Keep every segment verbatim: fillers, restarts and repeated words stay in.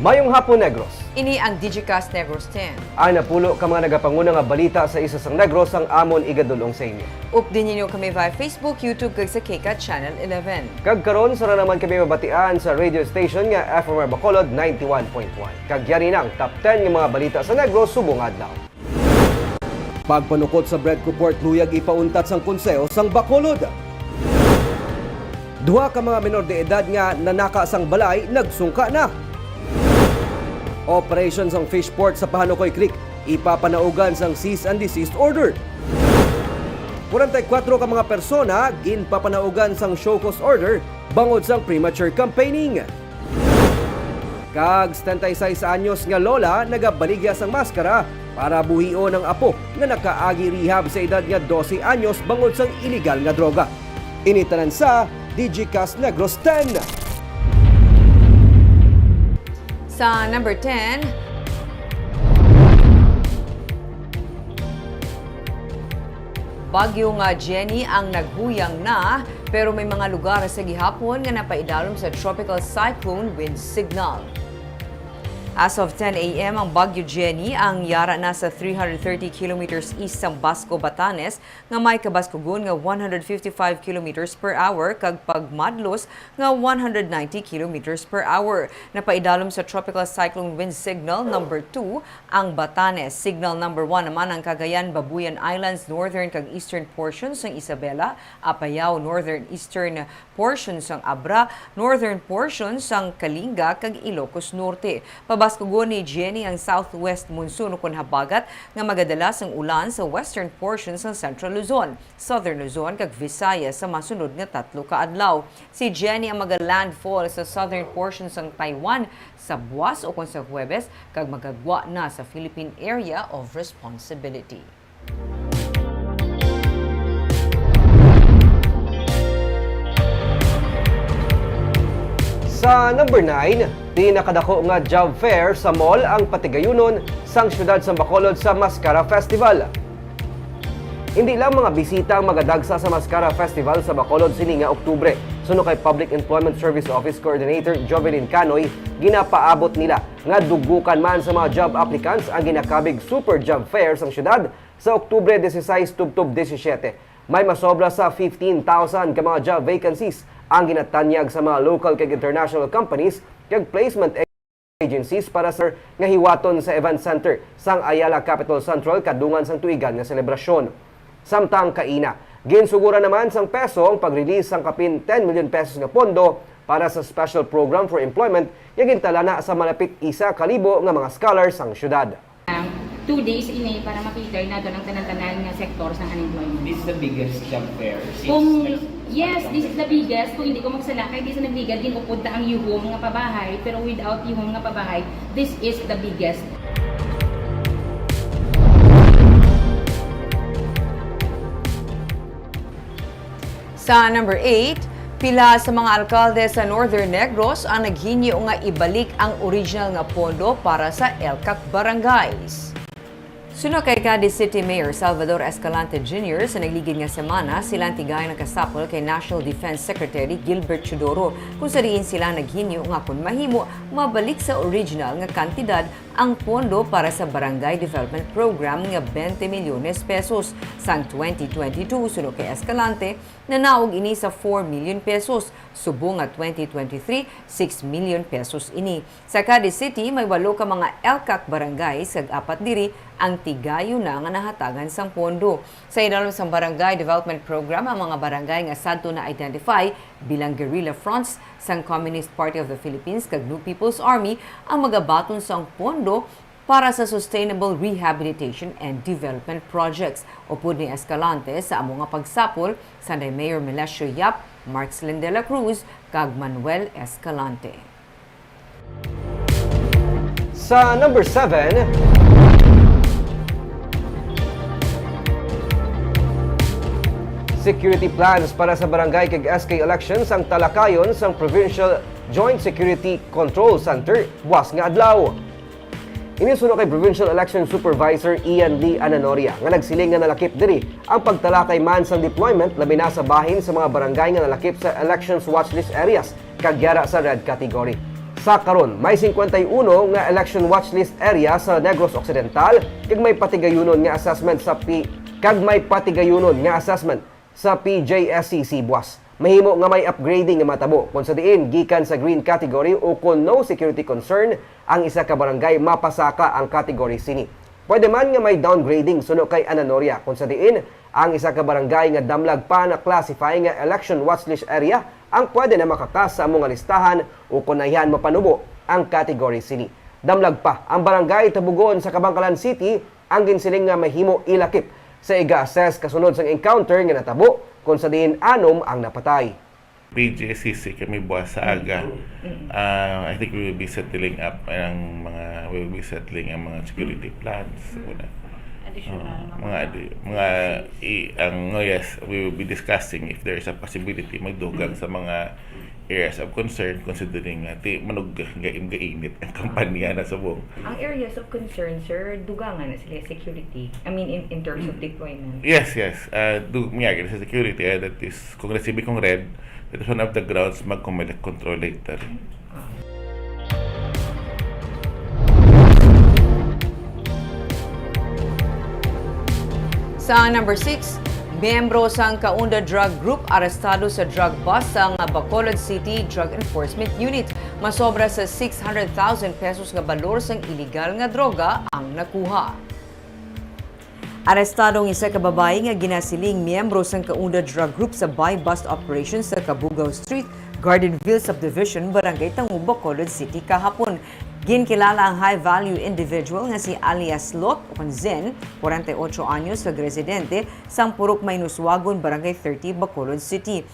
Mayong hapon, Negros. Ini ang Digicast Negros ten. Ang napulo ka mga nagapanguna nga balita sa isla sang Negros ang amon igadul-ong sa inyo. Updi ninyo kami via Facebook, YouTube, kag sa K CAT Channel eleven. Kag karon, sara naman kami mabatian sa radio station nga F M R Bacolod ninety-one point one. Kag yari na ang top ten nga mga balita sa Negros subong adlaw. Pagpanukot sa Bread Report, luyag ipauntat sang Konseho sang Bacolod. Duha ka mga menor de edad nga nanaka sang balay nagsungka na. Operation sang Fishport sa Pahanukoy Creek ipapanaugan sang cease and desist order. Kwarenta y kuwatro ka mga persona ginpapanaugan sang show cause order bangod sang premature campaigning. Kag setenta y seis anyos nga lola nagabaligya sang maskara para buhion ang apo nga nakaagi rehab sa edad nga dose anyos bangod sang iligal nga droga. Ini tanan sa Digicast Negros ten. Sa number ten, Bagyo nga Jenny ang naghuyang na, pero may mga lugar sa gihapon nga napaidalom sa tropical cyclone wind signal. As of ten a m, ang Bagyo Jenny ang yara na sa three hundred thirty kilometers east sang Basco, Batanes, nga may kabaskugon nga one hundred fifty-five kilometers per hour kag pagmadlos nga one hundred ninety kilometers per hour. Napaidalom sa Tropical Cyclone Wind Signal number two ang Batanes. Signal number one naman ang Cagayan, Babuyan Islands, northern kag eastern portion sang Isabela, Apayao, northern eastern portion sang Abra, northern portion sang Kalinga kag Ilocos Norte. Pabaskugon ni Jenny ang southwest monsoon ukon habagat nga magadala sang ulan sa western portion sang Central Luzon, Southern Luzon kag Visayas sa masunod nga tatlo ka adlaw. Si Jenny ang maga-landfall sa southern portion sang Taiwan sa buwas ukon sa Huwebes kag magagwa na sa Philippine Area of Responsibility. Sa number nine, pinakadako nga job fair sa mall ang patigayunon sang siyudad sang Bacolod sa Mascara Festival. Hindi lang mga bisita ang magadagsa sa Mascara Festival sa Bacolod sini nga Oktubre. Suno kay Public Employment Service Office Coordinator Jovelyn Canoy, ginapaabot nila nga dugukan man sa mga job applicants ang ginakabig Super Job Fair sang siyudad sa Oktubre dieciséis tubtob diecisiete. May masobra sa fifteen thousand ka mga job vacancies ang ginatanyag sa mga local kag international companies kag placement agencies para sa nga hiwaton sa Event Center sang Ayala Capital Central kadungan sang tuigan nga selebrasyon. Samtang kaina, ginsuguran naman sang PESO ang pag-release sang kapin ten million pesos nga pondo para sa Special Program for Employment nga gintalana sa malapit isa ka libo nga mga scholar sang siyudad. Two days ini para ma-cater naton ang tanan-tanan nga sector sang unemployment. This is the biggest job fair since Kung, meron yes, this is the biggest. Kung hindi ko magsala, kay di sa nagligad, ginupod ta ang yuhom nga pabahay, pero without yuhom nga pabahay, this is the biggest. Sa number eight, pila sa mga alkalde sa Northern Negros ang naghingyo nga ibalik ang original nga pondo para sa ELCAC barangays. Suno kay Cadiz City Mayor Salvador Escalante Junior, sa nagligid nga semana, sila ang tigayon nakasapol kay National Defense Secretary Gilbert Teodoro, kung sa diin sila naghingyo nga, kung mahimo, mabalik sa original nga kantidad ang pondo para sa Barangay Development Program nga twenty milyones pesos. Sang twenty twenty-two, suno kay Escalante, nanaog ini sa four million pesos, subong nga twenty twenty-three, six million pesos ini. Sa Cadiz City, may walo ka mga ELCAC barangays, kag apat diri ang tigayon na nga nahatagan sang pondo. Sa idalom sang Barangay Development Program ang mga barangay nga sadto na-identify bilang guerrilla fronts sang Communist Party of the Philippines kag New People's Army ang magabaton sang pondo para sa Sustainable Rehabilitation and Development Projects. Upod ni Escalante sa amo nga pagsapol, sanday Mayor Melesio Yap, Mark Slindela Cruz, kag Manuel Escalante. Sa number seven, security plans para sa barangay kag S K elections ang talakayon sang Provincial Joint Security Control Center buwas nga adlaw. Ini suno kay Provincial Election Supervisor Ian Lee Ananoria, nga nagsiling nga nalakip diri ang pagtalakay man sang deployment, labi na sa bahin sa mga barangay nga nalakip sa Elections Watch List areas kag yara sa red category. Sa karon, may singkwenta y uno nga election watch list area sa Negros Occidental, kag may patigayunon nga assessment sa P-, kag may patigayunon nga assessment sa P J S C C buas. Mahimo nga may upgrading nga matabo, kon sa diin gikan sa green category o kon no security concern ang isa ka barangay, mapasaka ang category sini. Pwede man nga may downgrading suno kay Ananoria, kon sa diin ang isa ka barangay nga damlag pa na-classify nga election watch list area ang pwede na makakas sa amo nga listahan o kon ayhan mapanubo ang category sini. Damlag pa ang barangay Tabugon sa Kabankalan City ang ginsiling nga mahimo ilakip sa iga-assess kasunod sang encounter nga natabo, kon sa diin anom ang napatay. P J C C kami buwas sa aga. Mm. Ah, I think we will be settling up ang mga, we will be settling ang mga security plans. Mm. Una. Additional Ah, na mga mga adi-, mga i-, ang, oh, yes, we will be discussing if there is a possibility magdugang Mm. sa mga areas of concern, considering nga ti manog gaim gainit ang kampanya na subong. Ang areas of concern, sir, dugangan na sila security. I mean, in, in terms of deployment. Yes, yes. Ah, du-, miyagi sa security, ah, that is, kung resibi kong red, that is one of the grounds mag-Comelec control later. Ah. Sa number six, miyembro sang Kaunda Drug Group arestado sa drug bust sang Bacolod City Drug Enforcement Unit. Masobra sa six hundred thousand pesos nga balor sang iligal nga droga ang nakuha. Arestado ang isa ka babayi nga ginasiling miyembro sang Kaunda Drug Group sa buy-bust operation sa Cabugao Street, Gardenville Subdivision, Barangay Tangu, Bacolod City kahapon. Ginkilala ang high-value individual nga si alias Lot o Zen, forty-eight anyos, kag residente sang Purok Mainuswagon, Barangay thirty, Bacolod City.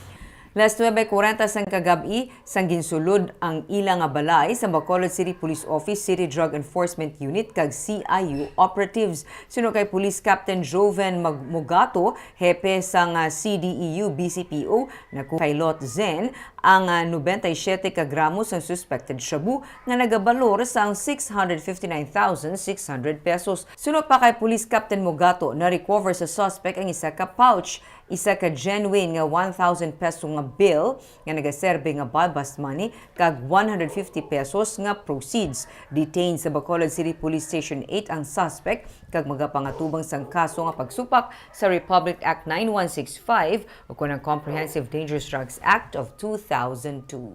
Las nuebe cuarenta sang kagab-i, sang ginsulod ang ila nga balay sa Bacolod City Police Office, City Drug Enforcement Unit, kag C I U operatives. Suno kay Police Captain Joven Mag-, Mugato, hepe sang, ah, C D E U B C P O, nakuha kay Lot Zen ang, ah, nobenta y siyete ka gramo sang suspected shabu nga nagabalor sang six hundred fifty-nine thousand six hundred pesos. Suno pa kay Police Captain Mugato, na-recover sa suspect ang isa ka pouch, isa ka genuine nga one thousand peso nga bill nga nagaserbi nga buy-bust money, kag one hundred fifty pesos nga proceeds. Detained sa Bacolod City Police Station eight ang suspect, kag magapangatubang sang kaso nga pagsupak sa Republic Act nine one six five o kon ang Comprehensive Dangerous Drugs Act of two thousand two.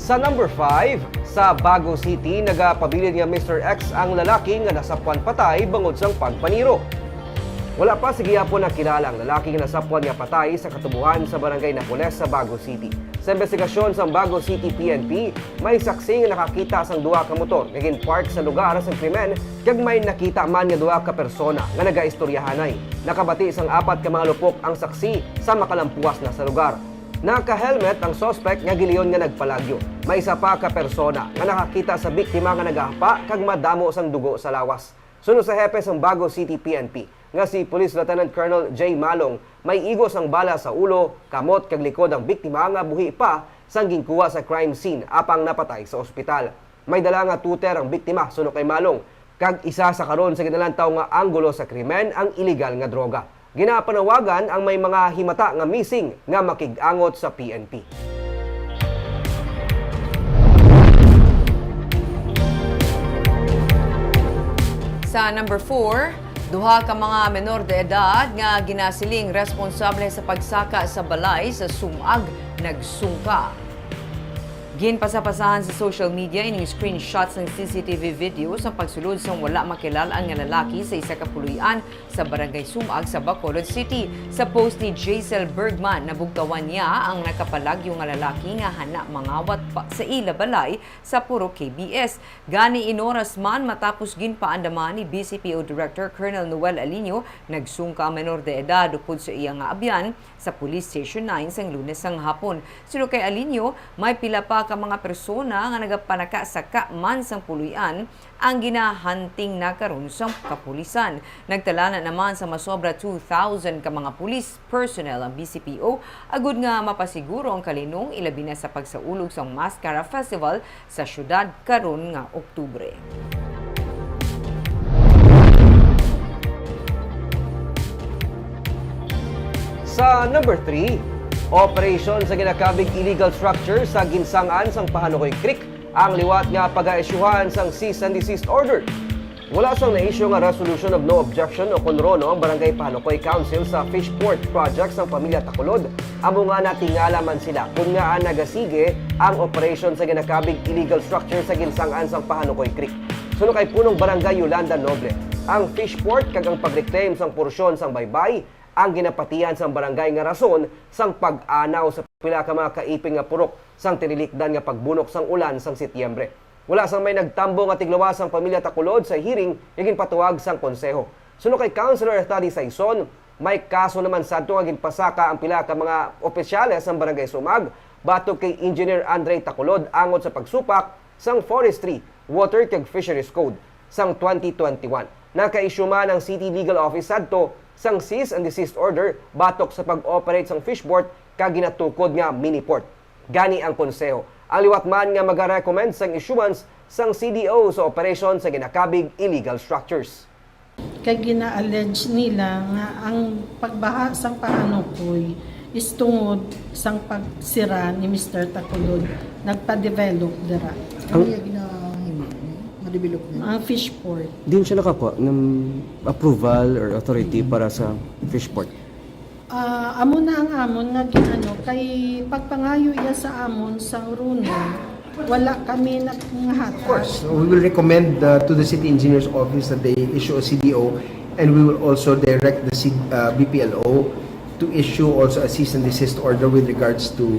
Sa number five, sa Bago City, nagapabilin nga Mister X ang lalaki nga nasapwan patay bangod sang pagpaniro. Wala pa sa gihapon nakilala ang lalaki nga nasapwan nga patay sa katubuhan sa Barangay Napoles sa Bago City. Sa imbestigasyon sang Bago City P N P, may saksi nga nakakita sang duha ka motor nga ginpark sa lugar sang krimen, kag may nakita man nga duha ka persona nga nagaistoryahanay. Nakabati sang apat ka mga lupok ang saksi sa makalampuas na sa lugar. Naka-helmet ang suspect nga giliyon nga nagpalagyo. May isa pa ka persona nga nakakita sa biktima nga nagahapa kag madamo sang dugo sa lawas. Suno sa hepe sang Bago City P N P, nga si Police Lieutenant Colonel Jay Malong, may igos ang bala sa ulo, kamot, kag likod ang biktima nga buhi pa sang ginkuha sa crime scene, apang napatay sa ospital. May dala nga tuter ang biktima, suno kay Malong, kag isa sa karon sa ginalantaw nga anggulo sa krimen ang iligal nga droga. Ginapanawagan ang may mga himata nga missing nga makig-angot sa P N P. Sa number four, duha ka mga menor de edad nga ginasiling responsable sa pagsaka sa balay sa Sumag nagsungka. Ginpasapasahan sa social media ining screenshot sang C C T V video sang pagsulod sang wala makilal-an nga lalaki sa isa ka puloy-an sa Barangay Sumag sa Bacolod City. Sa post ni Jaisel Bergman, nabugtawan niya ang nakapalagyo nga lalaki nga hana mangawat pa sa ila balay sa Purok K B S. Gani, inoras man matapos ginpaandaman ni B C P O Director Colonel Noel Aliño, nagsungka ang menor de edad upod sa iya nga abyan sa Police Station nine sang Lunes sang hapon. Suno kay Aliño, may pila pa ka mga persona nga nagapanakasaka man sang puloy-an ang ginahunting na karon sa kapulisan. Nagtala na naman sa masobra two thousand ka mga police personnel ang B C P O agud nga mapasiguro ang kalinong, ilabi na sa pagsaulog sang Mascara Festival sa syudad karon nga Oktubre. Sa number three, operasyon sa ginakabig illegal structure sa ginsang-an sang Pahanukoy Creek ang liwat nga pagaisyuhan sang cease and desist order. Wala sang na-issue nga resolution of no objection o kon RONO ang Barangay Pahanukoy Council sa Fishport project sang pamilya Takulod, amo nga natingala man sila kon ngaa nagasige ang operasyon sa ginakabig illegal structure sa ginsang-an sang Pahanukoy Creek. Suno kay Punong Barangay Yolanda Noble, ang Fishport kag ang pag-reclaim sang porsyon sang baybay ang ginapatihan sang barangay nga rason sang pag-anaw sa pila ka mga kaiping nga purok sang tinilikdan nga pagbunok sang ulan sang Setyembre. Wala sang may nagtambong nga tigluwas sang pamilya Takulod sa hearing nga ginpatuwag sang konseho. Suno kay Councilor Thady Saison, may kaso naman sadto nga ginpasaka ang pila ka mga opisyales sang Barangay Sumag batok kay Engineer Andre Takulod angot sa pagsupak sang Forestry, Water kag Fisheries Code sang twenty twenty-one. Naka-issue man ang City Legal Office sadto sang cease and desist order batok sa pag-operate sang fishport kag ginatukod nga miniport. Gani ang konseho ang liwat man nga magarecommend sang issuance sang C D O sa operasyon sa ginakabig illegal structures. Kay gina-allege nila nga ang pagbaha sang Pahanukoy is tungod sang pagsira ni Mister Takulod nagpa-develop dira. Ano yung ginahimo? Nga development? Ang fishport. Di siya nakakuha ng approval or authority para sa fishport. Ah, amo na ang amon nga ginano kay pagpangayo iya sa amon sa RONO, wala kami nagngahata. Of course, we will recommend uh, to the city engineer's office that they issue a C D O, and we will also direct the C- uh, B P L O to issue also a cease and desist order with regards to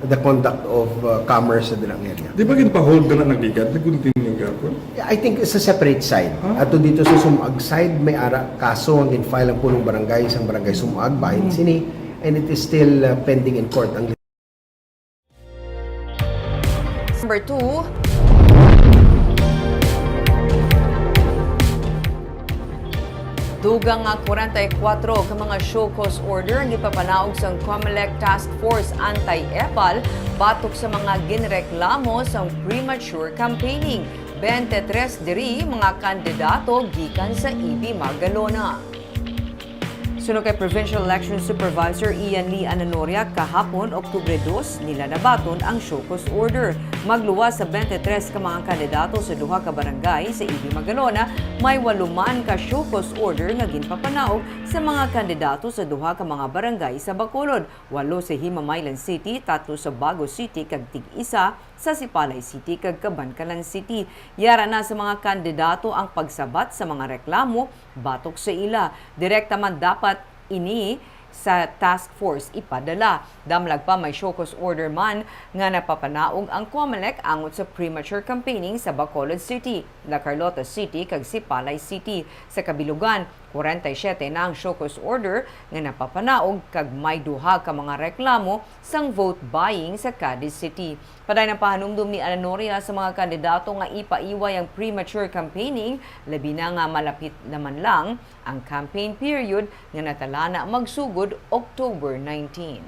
the conduct of uh, commerce sa dilang area. Di ba ginpa-hold na nagligad? Nag-continue gapon? I think it's a separate side. Ato dito sa Sumag side, may ara kaso ang gin-file ang punong barangay, isang barangay Sumag, bahin sini, and it is still uh, pending in court. Ang Number two, dugang nga kwarenta y kuwatro ka mga show cause order ang gipapanaog sang Comelec Task Force Anti-Epal batok sa mga ginreklamo sang premature campaigning. Twenty-three diri mga kandidato gikan sa E B Magalona. Suno kay Provincial Election Supervisor Ian Lee Ananoria, kahapon, Oktubre dos, nila nabaton ang show cause order. Magluwas sa twenty-three ka mga kandidato sa duha ka barangay sa E B Magalona, may walo man ka show cause order nga ginpapanaog sa mga kandidato sa duha ka mga barangay sa Bacolod, walo sa Himamaylan City, tatlo sa Bago City, kag tig-isa sa Sipalay City kag Kabankalan City. Yara na sa mga kandidato ang pagsabat sa mga reklamo batok sa ila. Direkta man dapat ini sa task force ipadala. Damlag pa, may show cause order man nga napapanaog ang Comelec angot sa premature campaigning sa Bacolod City, La Carlota City, kag Sipalay City. Sa kabilugan, kwarenta y siyete na ang show cause order nga napapanaog kag may duha ka mga reklamo sang vote buying sa Cadiz City. Padayon ang pahanumdom ni Ananoria sa mga kandidato nga ipaiway ang premature campaigning, labi na nga malapit naman lang ang campaign period nga natalana magsugod October nineteen.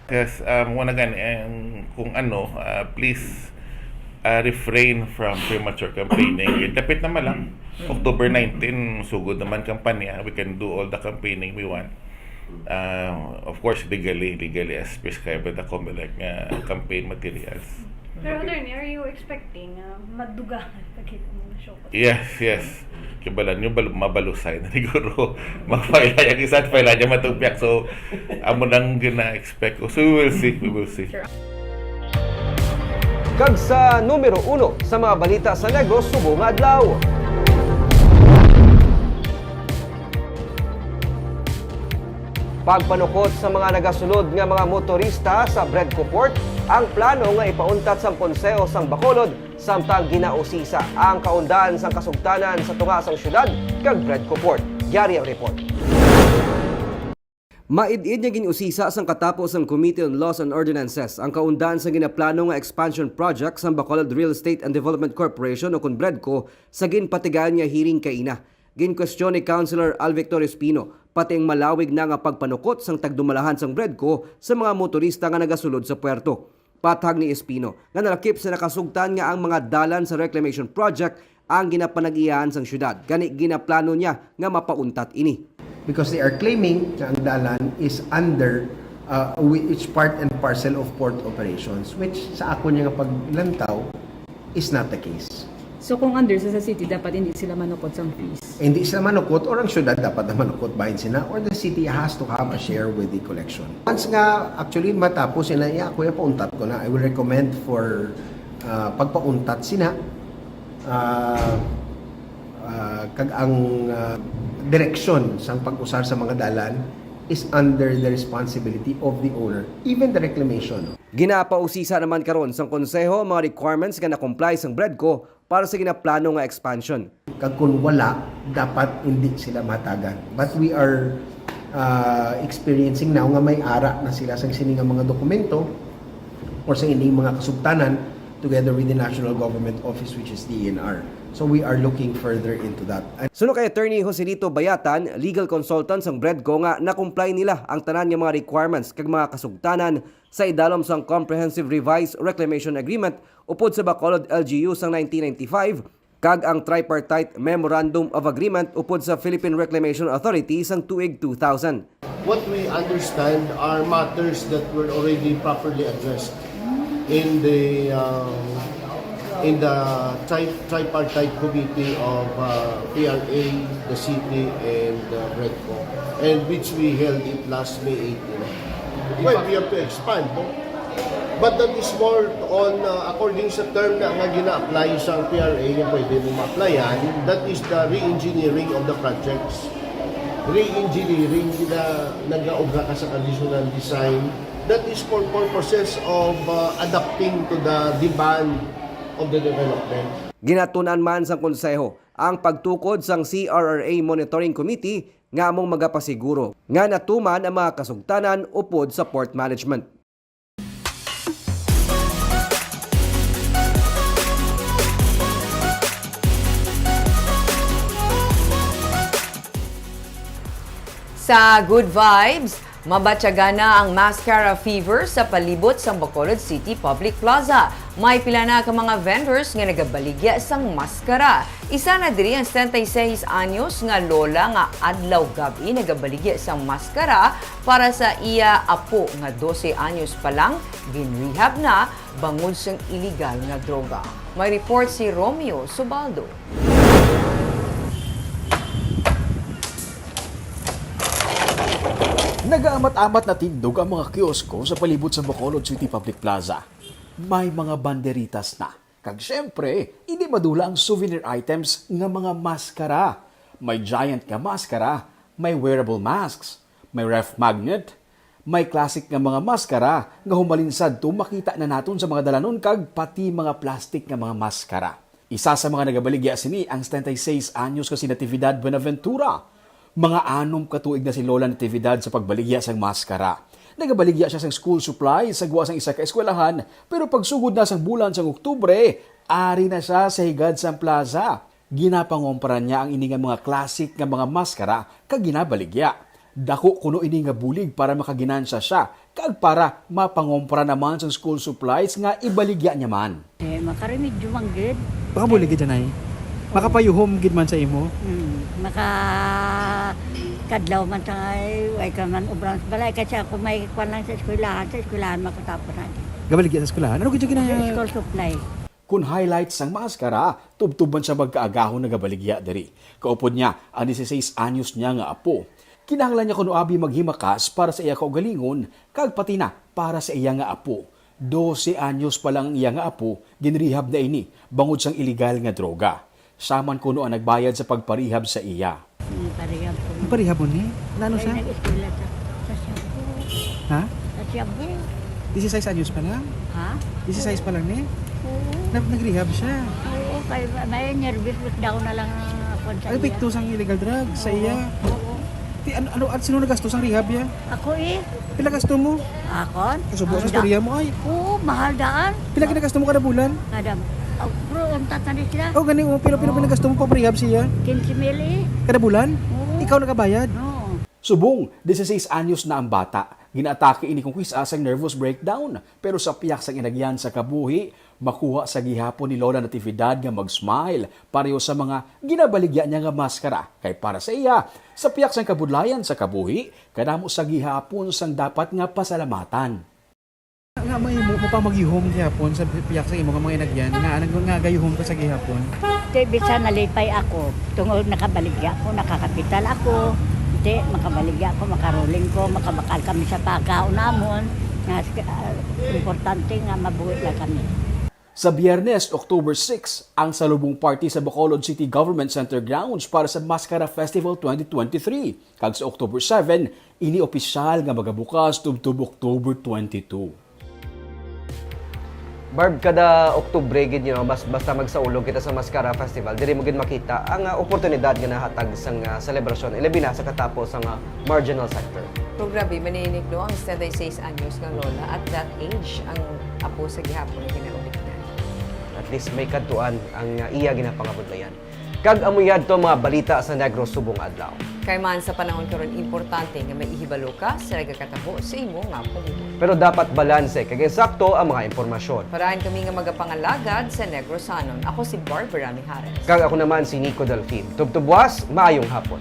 Yes, um, wala gani, um, kung ano, uh, please uh, refrain from premature campaigning. Dapit naman lang, October nineteen, sugod naman kampanya. We can do all the campaigning we want. Uh, of course, legally, legally as prescribed by the Comelec nga campaign materials. Pero attorney, are you expecting uh, madugangan pa kita mga show? Yes, yes. Kibalan nyo, bal- mabalusay na siguro. Mag-file na yung isa, file na matupyak. So, amo nang gina-expect ko. So, we will see, we will see. Kag sa numero uno sa mga balita sa Negros subong nga adlaw. Pagpanukot sa mga nagasulod nga mga motorista sa Bredco Port ang plano nga ipauntat sang Konseho sang Bacolod, samtang ginausisa ang kaundan sang kasugtanan sa tunga sang syudad kag Bredco Port. Yari ang report. Maid-id nga gin-usisa sang katapo sang Committee on Laws and Ordinances ang kaundan sang ginaplano nga expansion project sang Bacolod Real Estate and Development Corporation o kon Bredco sa ginpatigayon nga hearing kaina. Ginkwestiyon ni Councilor Al Victorio Espino pati ang malawig na nga pagpanukot sang tagdumalahan sang Bredco sa mga motorista nga nagasulod sa puerto. Pathag ni Espino nga nalakip sa nakasugtan nga ang mga dalan sa reclamation project ang ginapanag-iyahan sang syudad, gani ginaplano niya nga mapauntat ini. Because they are claiming na ang dalan is under, uh, which part and parcel of port operations, which sa ako niya nga paglantaw is not the case. So kung under sa, sa city, dapat hindi sila manukot sa fees? Hindi sila manukot, or ang syudad dapat na manukot bahin sila, or the city has to have a share with the collection. Once nga actually matapos sila, ya, kuya, pauntat ko na. I will recommend for uh, pagpauntat sina. Uh, uh, kag ang uh, direksyon sang pag-usar sa mga dalan is under the responsibility of the owner, even the reclamation. Ginapausisa naman karon sang konseho ang mga requirements nga na-comply sang BREDCO para sa ginaplano nga expansion. Kag kung wala, dapat hindi sila mahatagan. But we are uh, experiencing now nga may ara na sila sang sini nga mga dokumento or sa ining mga kasugtanan together with the national government office, which is D E N R. So we are looking further into that. Suno kay Attorney Joselito Bayatan, legal consultant sang BREDCO, nga na-comply nila ang tanan nga mga requirements kag mga kasugtanan sa idalom sang Comprehensive Revised Reclamation Agreement upod sa Bacolod L G U sang nineteen ninety-five kag ang Tripartite Memorandum of Agreement upod sa Philippine Reclamation Authority sang tuig two thousand. What we understand are matters that were already properly addressed in the uh, in the tri- tripartite committee of uh, P R A, the city, and uh, BREDCO, and which we held it last May eighteen. Well, we have to expand, no? But that is more on, uh, according sa term na nga gina-apply sa P R A nga pwede mo ma-applyan, that is the re-engineering of the projects. Re-engineering, na nag-aubra ka sa additional design, that is for purposes of uh, adapting to the demand of the development. Ginatun-an man sang konseho ang pagtukod sang C R R A Monitoring Committee nga among magapasiguro nga natuman ang mga kasugtanan upod sa port management. Sa Good Vibes, mabatyagan na ang mascara fever sa palibot sang Bacolod City Public Plaza. May pila na ka mga vendors nga nagabaligya sang maskara. Isa na diri ang setenta y seis anyos nga lola nga adlaw gab-i nagabaligya sang maskara para sa iya apo nga dose anyos pa lang, ginrehab na bangod sang iligal nga droga. May report si Romeo Subaldo. Nagaamat-amat na tindog ang mga kiosko sa palibot sa Bacolod City Public Plaza. May mga banderitas na. Kag siyempre, hindi madula ang souvenir items nga mga maskara. May giant nga maskara, may wearable masks, may ref magnet, may classic nga mga maskara nga humalin sadto makita na naton sa mga dalanon kag pati mga plastic nga mga maskara. Isa sa mga nagabaligya sini ang setenta y seis anyos nga si Natividad Buenaventura. Mga anom ka tuig na si Lola Natividad sa pagbaligya sang maskara. Nagabaligya siya sang school supplies sa gwa sang isa ka eskwelahan, pero pagsugod na sang bulan sang Oktubre, ari na siya sa higad sang plaza. Ginapangompra niya ang ini nga mga classic nga mga maskara kag ginabaligya. Dako kuno ini nga bulig para makaginansya siya kag para mapangompra naman sang school supplies nga ibaligya niya man. Eh, makaremedyo man gid. Makabulig gid, Janay. Makapayuhom gid man sa imo. Hmm, maka kadlaw man sa ay, ay ka man ubran sa balay kasi ako may kwan lang sa eskwelahan, sa eskwelahan makatapos na. Gabaligya sa eskwelahan? Ano gid yung ginaya? School supply. Kun highlight sang maskara, tubtob man siya magkaagahon nagabaligya diri. Kaupod niya ang dieciséis anyos niya nga apo. Kinahanglan niya kuno abi maghimakas para sa iya kaugalingon kag pati na para sa iya nga apo. Dose anyos pa lang ang iya nga apo, ginrehab na ini bangod sang iligal nga droga. Siya man kuno ang nagbayad sa pagparehab sa iya. Ang parehab ko. Ang parehab mo ni? Nano siya? Nag-eskwela sa, sa Cebu. Ha? Sa Cebu. Dieciséis anyos pa lang? Ha? Dieciséis pa lang ni? Oo. Nag nagrehab siya? Oo, kay may nervous breakdown na lang ang kwan sa Ay, iya. Epekto sang illegal drugs sa Oo, iya? Oo. Ti, ano, ano, at sino nagasto sang rehab ya? Ako eh. Pila gasto mo? Akon? Kasubo sa istorya mo ay. Oo, mahal daan. Pila ginagasto mo kada bulan? Kada, oh, bro, ang tatani sila. Oh, gani, oh, pila, pila, pila gasto mo pa rehab siya? Quince mil eh. Kada bulan? Oo. Ikaw nagabayad? Oo. Subong, dieciséis anyos na ang bata. Ginaatake ini kung kis-a sang nervous breakdown. Pero sa piyak sang inagyan sa kabuhi, Makuha sa gihapon ni Lola Natividad nga mag-smile pareho sa mga ginabaligya niya nga maskara, kay para sa iya, sa piyak sang kabudlayan sa kabuhi, kadamo sa gihapon sang dapat nga pasalamatan. Nga may mo, mo pa magyuhom gihapon sa piyak sa imo nga mga inagyan, nga, nga, nga gayuhom ka sa gihapon. Di bisan nalipay ako, tungod nakabaligya ko, nakakapital ako, di makabaligya ko, makaruling ko, makabakal kami sa pagkaon namon, nga ah, importante nga mabuhi lang kami. Sa Biyernes, October six, ang salubong party sa Bacolod City Government Center grounds para sa Mascara Festival twenty twenty-three, kag sa October seven, ini opisyal nga magabukas tubtob October twenty-two. Barb, kada Oktubre gid, you know, bas, basta magsaulog kita sa Mascara Festival, diri mo gid makita ang ah, oportunidad nga nahatag sang ah, selebrasyon, ilabi na sa katapo sang ah, marginal sector. Pero grabe, maninig, no, ang setenta y seis anyos nga lola. At that age, ang apo sa gihapon nga ginauliknan. At least may kadtuan ang ah, iya ginapangabudlayan. Kag amo yadto ang mga balita sa Negros subong adlaw. Kay man sa panahon karon, importante nga may ihibalo ka sa nagakatabo sa imo nga palibot. Pero dapat balanse kag insakto ang mga impormasyon. Parahan kami nga magapangalagad sa Negrosanon. Ako si Barbara Mijares. Kag ako naman si Nico Delfin. Tubtubwas, maayong hapon.